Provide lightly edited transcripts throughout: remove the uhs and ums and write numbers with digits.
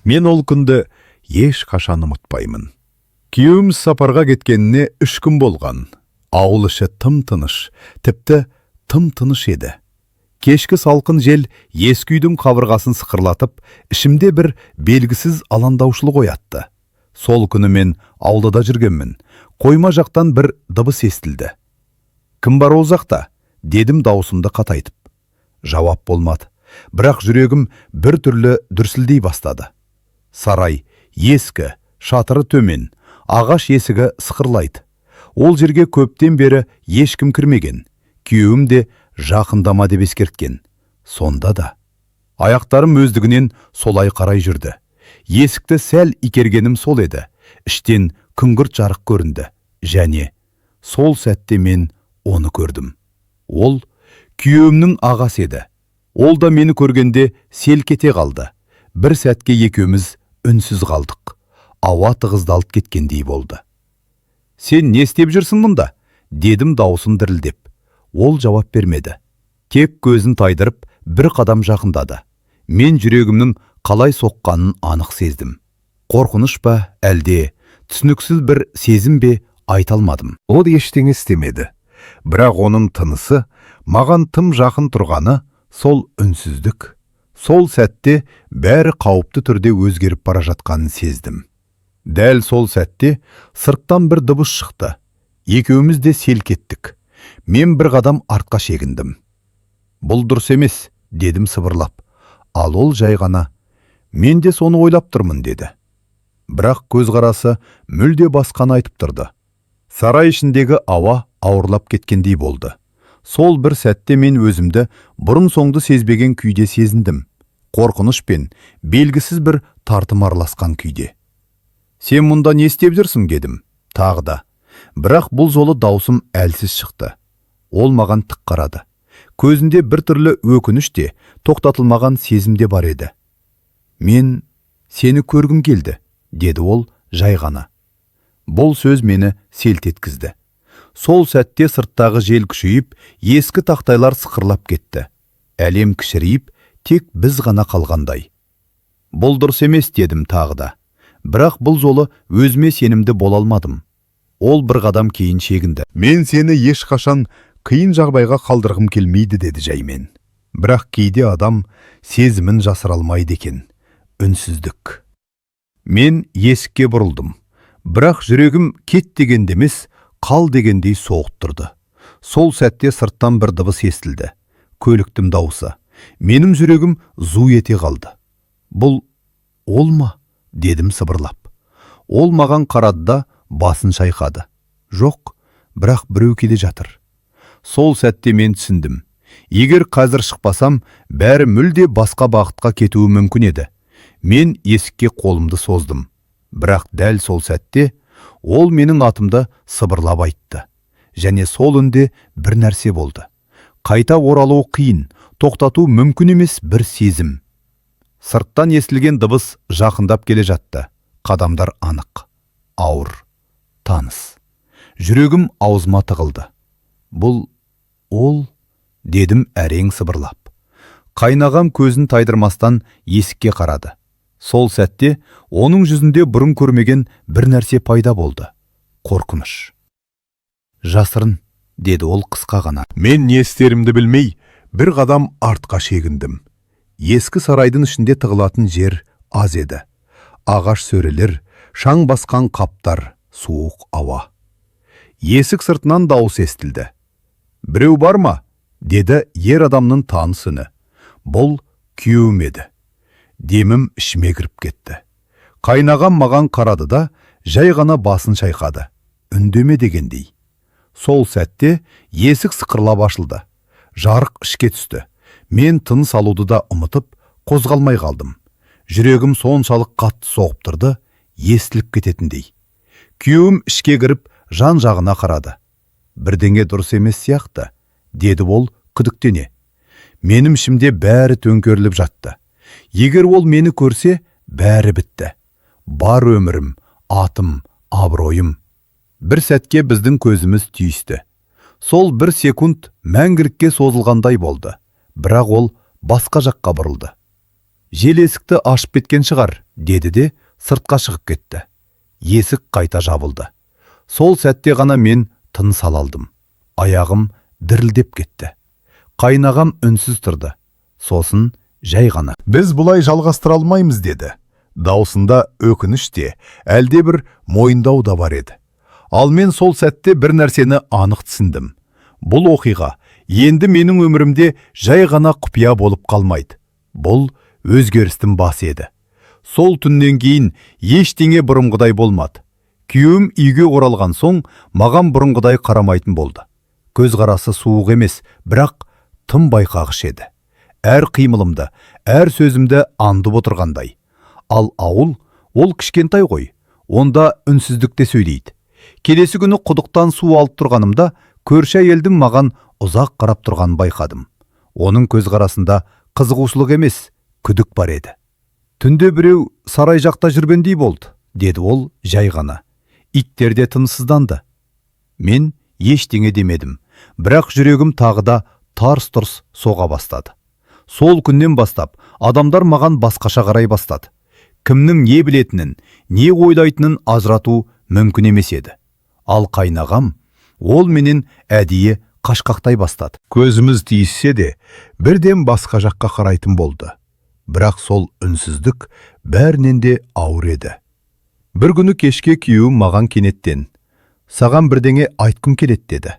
Мен ол күнді ешқашан ұмытпаймын. Күйеуім сапарға кеткеніне 3 күн болған. Ауыл іші тым тыныш, тіпті тым тыныш еді. Кешкі салқын жел ескі үйдің қабырғасын сықырлатып, ішімде бір белгісіз алаңдаушылық оятты. Сол күні мен аулада жүргенмін. Қойма жақтан бір дыбыс естілді. «Кім бар ол жақта?» – дедім даусымды қатайтып. Жауап болмады. Бірақ жүрегім бір түрлі дүрсілдей бастады. Сарай ескі, шатыры төмен, ағаш есігі сықырлайды. Ол жерге көптен бері ешкім кірмеген. Күйеуім де жақындама деп ескерткен. Сонда да аяқтарым өздігінен солай қарай жүрді. Есікті сәл итергенім сол еді, іштен күңгірт жарық көрінді және сол сәтте мен оны көрдім. Ол күйеуімнің ағасы еді. Ол да мені көргенде селк ете қалды. Бір сәтке екеуміз үнсіз қалдық. Ауа тығыздалып кеткендей болды. «Сен не істеп жүрсің мұнда?» – дедім дауысым дірілдеп. Ол жауап бермеді. Тек көзін тайдырып, бір қадам жақындады. Мен жүрегімнің қалай соққанын анық сездім. Қорқыныш па, әлде түсініксіз бір сезім бе, айта алмадым. Ол ештеңе істемеді. Бірақ оның тынысы маған тым жақын тұрғаны, сол үнсіздік. Сол сәтте бәрі қауіпті түрде өзгеріп бара жатқанын сездім. Дәл сол сәтте сырттан бір дыбыс шықты. Екеуміз де селк еттік. Мен бір қадам артқа шегіндім. «Бұл дұрыс емес», – дедім сыбырлап. Ал ол жай ғана: «Мен де соны ойлап тұрмын», – деді. Бірақ көзқарасы мүлде басқаны айтып тұрды. Сарай ішіндегі ауа ауырлап кеткендей болды. Сол бір сәтте мен өзімді бұрын соңды сезбеген күйде сезіндім. Қорқыныш пен белгісіз бір тартым араласқан күйде. «Сен мұнда не істеп жүрсің?» – дедім тағы да. Бірақ бұл жолы даусым әлсіз шықты. Ол маған тік қарады. Көзінде бір түрлі өкініш те, тоқтатылмаған сезім де бар еді. «Мен сені көргім келді», – деді ол жай ғана. Бұл сөз мені селт еткізді. Сол сәтте сырттағы жел күшейіп, ескі тақтайлар сықырлап кетті. Әлем кішірейіп, тек біз ғана қалғандай. «Бұл дұрыс емес», – дедім тағы да. Бірақ бұл жолы өзіме сенімді бола алмадым. Ол бір қадам кейін шегінді. «Мен сені ешқашан қиын жағдайға қалдырғым келмейді», – деді жаймен. Бірақ кейде адам сезімін жасыра алмайды екен. Үнсіздік. Мен есікке бұрылдым. Бірақ жүрегім кет дегенде емес, қал дегендей соғып тұрды. Сол сәтте сырттан бір дыбыс естілді. Көліктің дауысы. Менің жүрегім зу ете қалды. «Бұл ол ма?» – дедім сыбырлап. Ол маған қарады да, басын шайқады. «Жоқ, бірақ біреу келе жатыр». Сол сәтте мен түсіндім. Егер қазір шықпасам, бәрі мүлде басқа бағытқа кетуі мүмкін еді. Мен есікке қолымды создым. Бірақ дәл сол сәтте ол менің атымды сыбырлап айтты. Және сол үнде бір нәрсе болды. Қайта оралуы қиын, тоқтату мүмкін емес бір сезім. Сырттан естілген дыбыс жақындап келе жатты. Қадамдар анық, ауыр, таныс. Жүрегім аузыма тығылды. «Бұл ол», – дедім әрең сыбырлап. Қайнағам көзін тайдырмастан есікке қарады. Сол сәтте оның жүзінде бұрын көрмеген бір нәрсе пайда болды. Қорқыныш. «Жасырын», – деді ол қысқа ғана. Мен не істерімді білмей, бір қадам артқа шегіндім. Ескі сарайдың ішінде тығылатын жер аз еді. Ағаш сөрелер, шаң басқан қаптар, суық ауа. Есік сыртынан дауыс естілді. «Біреу бар ма?» – деді ер адамның таныс үні. Бұл күйеуім еді. Демім ішіме кіріп кетті. Қайнағам маған қарады да, жай ғана басын шайқады. Үндеме дегендей. Сол сәтте есік сықырлап ашылды. Жарық ішке түсті. Мен тыныс алуды да ұмытып, қозғалмай қалдым. Жүрегім соншалық қатты соғып тұрды, естіліп кететіндей. Күйеуім ішке кіріп, жан жағына қарады. «Бірдеңе дұрыс емес сияқты», – деді ол күдіктене. Менің ішімде бәрі төңкеріліп жатты. Егер ол мені көрсе, бәрі бітті. Бар өмірім, атым, абыройым. Бір сәтке біздің көзіміз түйісті. Сол бір секунд мәңгілікке созылғандай болды. Бірақ ол басқа жаққа бұрылды. Жел есікті ашып кеткен шығар, деді де сыртқа шығып кетті. Есік қайта жабылды. Сол сәтте ғана мен тыныс ала алдым. Аяғым дірілдеп кетті. Қайынағам үнсіз тұрды. Сосын жай ғана: «Біз бұлай жалғастыра алмаймыз», – деді. Даусында өкініш те, әлде бір мойындау да бар еді. Ал мен сол сәтте бір нәрсені анық түсіндім. Бұл оқиға енді менің өмірімде жай ғана құпия болып қалмайды. Бұл өзгерістің басы еді. Сол түннен кейін ештеңе бұрынғыдай болмады. Күйеуім үйге оралған соң маған бұрынғыдай қарамайтын болды. Көзқарасы суық емес, бірақ тым байқағыш еді. Әр қимылымды, әр сөзімді аңдып отырғандай. Ал ауыл, ол кішкентай ғой, онда үнсіздікте сөйлейді. Келесі күні құдықтан су алып тұрғанымда көрші әйелдің маған ұзақ қарап тұрғанын байқадым. Оның көзқарасында қызығушылық емес, күдік бар еді. «Түнде біреу сарай жақта жүргендей болды», – деді ол жай ғана. «Иттер де тынышсызданды». Мен ештеңе демедім, бірақ жүрегім тағы да тарс-тұрс соға бастады. Сол күннен бастап адамдар маған басқаша қарай бастады. Кімнің не білетінін, не ойлайтынын ажырату мүмкін емес еді. Ал қайнағам, ол менен әдейі қашқақтай бастады. Көзіміз тиіссе де, бірден басқа жаққа қарайтын болды. Бірақ сол үнсіздік бәрінен де ауыр еді. Бір күні кешке күйеуім маған кенеттен: «Саған бірдеңе айтқым келеді», – деді.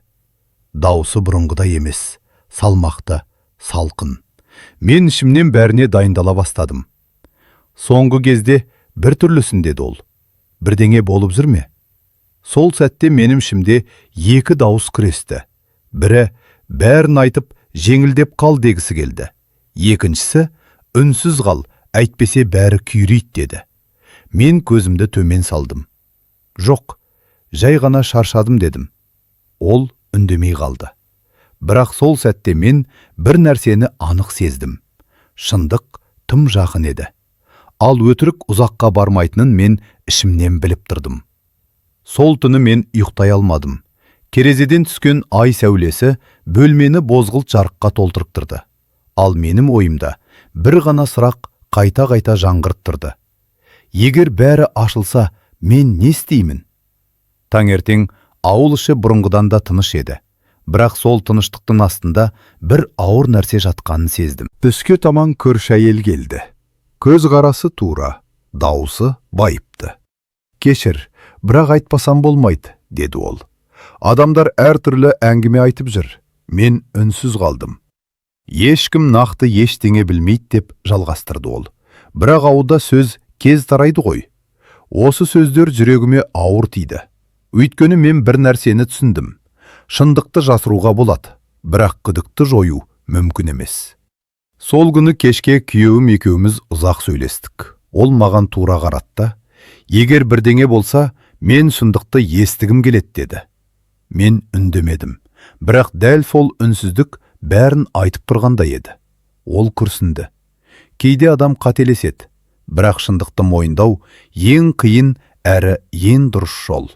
Даусы бұрынғыдай емес, салмақты, салқын. Мен ішімнен бәріне дайындала бастадым. «Соңғы кезде бір түрлісің», – деді ол. «Бірдеңе болып жүр ме?» Сол сәтте менің ішімде екі дауыс күресті. Бірі бәрін айтып, жеңілдеп қал дегісі келді. Екіншісі үнсіз қал, әйтпесе бәрі күйрейді деді. Мен көзімді төмен салдым. «Жоқ, жай ғана шаршадым», – дедім. Ол үндемей қалды. Бірақ сол сәтте мен бір нәрсені анық сездім. Шындық тым жақын еді. Ал өтірік ұзаққа бармайтынын мен ішімнен біліп тұрдым. Сол түні мен ұйықтай алмадым. Терезеден түскен ай сәулесі бөлмені бозғылт жарыққа толтырып тұрды. Ал менің ойымда бір ғана сұрақ қайта-қайта жаңғырып тұрды. Егер бәрі ашылса, мен не істеймін? Таңертең ауыл іші бұрынғыдан да тыныш еді. Бірақ сол тыныштықтың астында бір ауыр нәрсе жатқанын сездім. Түске таман көрші әйел келді. Көз қарасы тура, даусы байыпты. «Кешір, бірақ айтпасам болмайды», – деді ол. «Адамдар әртүрлі әңгіме айтып жүр». Мен үнсіз қалдым. «Ешкім нақты ештеңе білмейді», – деп жалғастырды ол. «Бірақ ауылда сөз тез тарайды ғой». Осы сөздер жүрегіме ауыр тиді. Өйткені мен бір нәрсені түсіндім. Шындықты жасыруға болады, бірақ күдікті жою мүмкін емес. Сол күні кешке күйеуім екеуміз ұзақ сөйлестік. Ол маған тура қарады да: «Егер бірдеңе болса, мен шындықты естігім келеді», – деді. Мен үндемедім. Бірақ дәл сол үнсіздік бәрін айтып тұрғандай еді. Ол күрсінді. «Кейде адам қателеседі, бірақ шындықты мойындау ең қиын әрі ең дұрыс жол».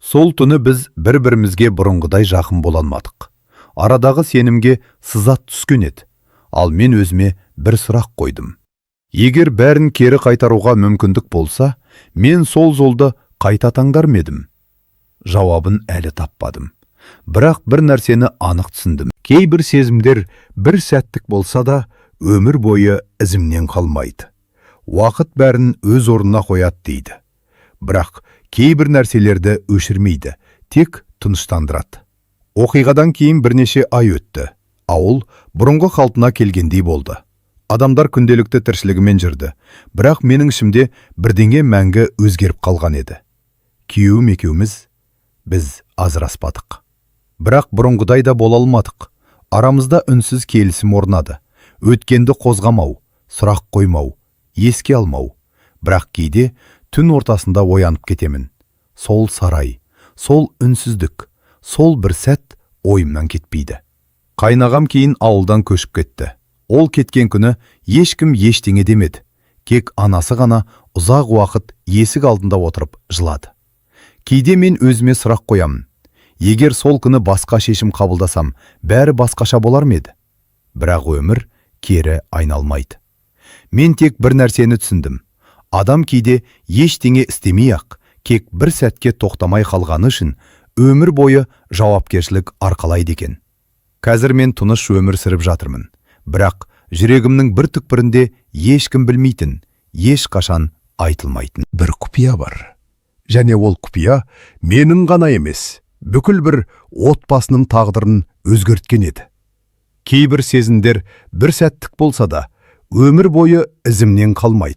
Сол түні біз бір-бірімізге бұрынғыдай жақын бола алмадық. Арадағы сенімге сызат түскен еді. Ал мен өзіме бір сұрақ қойдым. Егер бәрін кері қайтаруға мүмкіндік болса, мен сол жолды қайта таңдар ма едім? Жауабын әлі таппадым. Бірақ бір нәрсені анық түсіндім. Кейбір сезімдер бір сәттік болса да, өмір бойы ізіңнен қалмайды. Уақыт бәрін өз орнына қояды дейді. Бірақ кейбір нәрселерді өшірмейді, тек тыныштандырады. Оқиғадан кейін бірнеше ай өтті. Ауыл бұрынғы қалпына келгендей болды. Адамдар күнделікті тіршілігімен жүрді. Бірақ менің ішімде бірдеңе мәңгі өзгеріп қалған еді. Күйеуім екеуміз, біз ажыраспадық. Бірақ бұрынғыдай да бола алмадық. Арамызда үнсіз келісім орнады. Өткенді қозғамау, сұрақ қоймау, еске алмау. Бірақ кейде түн ортасында оянып кетемін. Сол сарай, сол үнсіздік, сол бір сәт ойымнан кетпейді. Қайнағам кейін ауылдан көшіп кетті. Ол кеткен күні ешкім ештеңе демеді. Тек анасы ғана ұзақ уақыт есік алдында отырып жылады. Кейде мен өзіме сұрақ қоямын. Егер сол күні басқа шешім қабылдасам, бәрі басқаша болар ма еді? Бірақ өмір кері айналмайды. Мен тек бір нәрсені түсіндім. Адам кейде ештеңе істемей-ақ, тек бір сәтке тоқтамай қалғаны үшін өмір бойы жауапкершілік арқалайды екен. Қазір мен тыныш өмір сүріп жатырмын. Бірақ жүрегімнің бір түкпірінде ешкім білмейтін, ешқашан айтылмайтын бір құпия бар. Және ол құпия менің ғана емес, бүкіл бір отбасының тағдырын өзгерткен еді. Кейбір сезімдер бір сәттік болса да, өмір бойы ізімнен қалмайды.